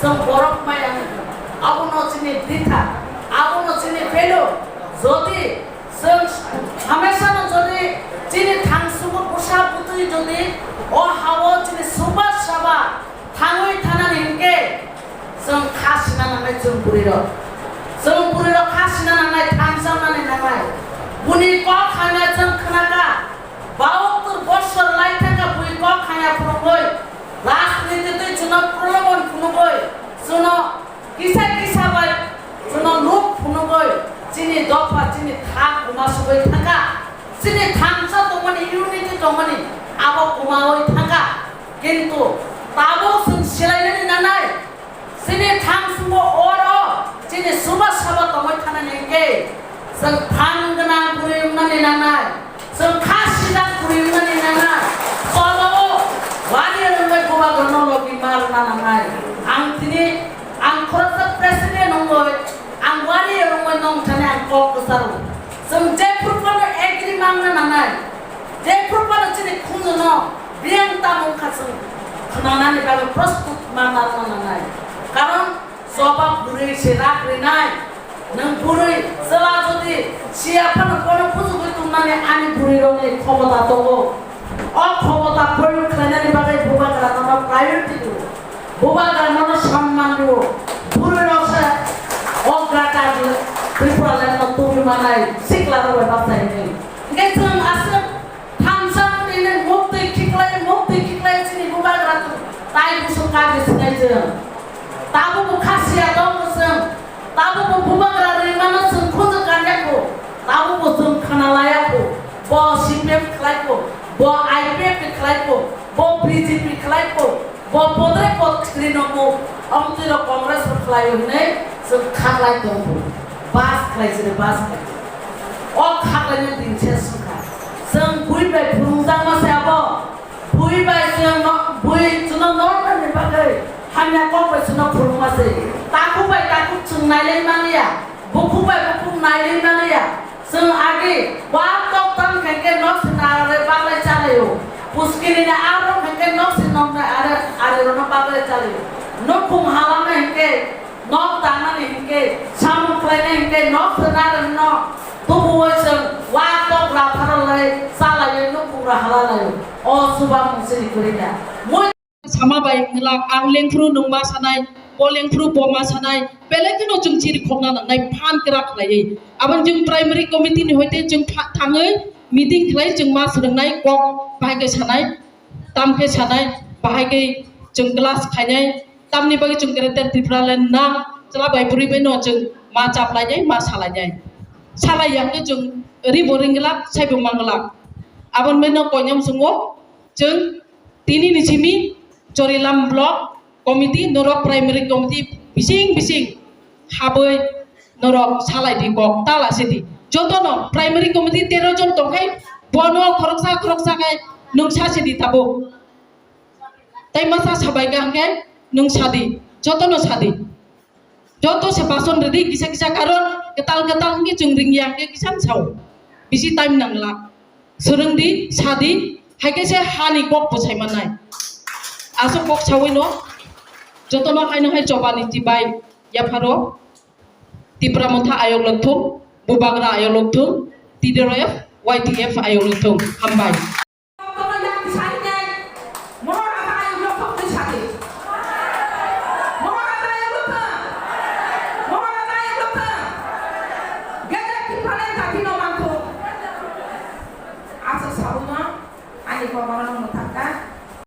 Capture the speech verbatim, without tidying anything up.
Chwng borok maya wngkha. Abono chini bwtha, abono chini value. Jodi chwng hamesano jodi chini thangsugo bwsa bwtwi jodi o hao chini subha saba thangwi thanani hinkhe chwng kha sina nangnai chwng bwrwirok. Chwng bwrwirok kha sina nangnai, thansa mani nangnai. Buni kok hamya chwng khnakha. Bahattor bosor lai thangkha bui kok hamya phunugwi, rajniti twi chwngno prolobon phunugwi, chwngno kisa kisa bai chwngno nuk phunugwi, chini dopha, chini thak kuma sugwi thangkha. Chini thansa tongmani, unity tongmani, abo kumawi thangkha. Kintu tabuk chwng swlainani nangnai. Chini thangsugo oro chini subha saba tongwi thanani hinkhe chwng phan gwnang kwrwi wngnani nangnai, chwng kha sijak kwrwi wngnani nangnai, tolao wari rwngwi bubagrano logi ma rwna nangnai. Ang tini, ang khoroksa president wngwi ang wari rwngwi nong thani ang kok kwcharo. Chwng jephru phano agree mangna nangnai, jephru phano chini khunjuno biyang tamo wngkha chwng khwnanani bagwi prostut ma narwkna nangnai. Karon choba bwrwi se rak rinai. Nwng bwrwi chwla jodi siya phano bono bujugwi tongmani ani bwrwirokni khobota tongo. O khobota proyog khlainani bagwi bubagra nono priority rwo. Bubagra nono samman rwo. Bwrwirok se o greater Tripura land no tubui manai sikla rok bai bachai hinwi. Hinkhe chwng aswk thansa tini muktwi khiklai, muktwi khiklai chini bubagra tai busuk kagwi sinai chwng. Tabukbo kha siya tongo chwng. Tabukbo bubagra rimano chwng khunju kanjakgo. Tabukbo chwng khana layakgo. Bo C P M khlaikgo, bo I P F ni khlaikgo, bo B J P khlaikgo, bo bodre pod khlino bo, amtwi rok Congress rok khlaio hinwi chwng khaklai tongo. Bas khlai chini bas khlai. O khaklaino din se swngkha. Chwng bui bai phunukjakma se abo. Bui bai chwngno, bui chwngno nornani bagwi hamya kok bai chwngno phunukma se. Takhuk bai takhuk chwng nailai manliya. Bukhuk bai bukhuk nailai manliya. Chwng agi wa tok tang khe khe nok se nare baglai chalaio. Puskiri ni aro khe khe nok se nok na are, are rono baglai chalaio. Nukhung halana hinkhe, nok tangnani hinkhe, samung khlaina hinkhe, nok se nare no. Tubuo chwng wa tok ra pharalai chalaio, nukhung ra halalaio. O chuba mung chini kwrwi da. Mui Sama bai wngla, ang lengphuru nwng ma sanai, bo lengphuru bo ma sanai, belai kheno chwng chiri khokna nangnai phan kwrak khlaiwi. Aboni chwng primary committee ni hoite chwng tha-, thangwi meeting khlai chwng ma swrwngnai kok bahai khe sanai, tam khe sanai, bahai khe chwng class khainai, tamni bagwi chwng Greater Tripura Land na chwla bai bwrwi bai no chwng ma chaplainai, ma salainai. Salai ya khe chwng ribo ringla, saibo mangla. Aboni bai no koinam chwngo chwng Tini ni simi Chorilam Block Committee, norok Primary Committee bising bising habwi norok salai di kok, tala sidi. Jotono Primary Committee tero jon tongkhai, bono khoroksa khoroksa khai nwng sa sidi tabuk. Tai masa sabai kaham khe nwng sadi, jotono sadi. Joto se bason rwdi kisa kisa, karon kwtal kwtal wngkhe chwng ringya hwnkhe kisa sao. Bisi time nangla. Swrwngdi, sadi, hai khe se hani kok bwsai mannai. Aswk kok sawi no jotono haino hai chobani chibai yapharo Tipra Motha ayok lokthung, Bubagra ayok lokthung, T D R F, Y T F ayok lokthung. Hambai. Aswk sabuma ani kokno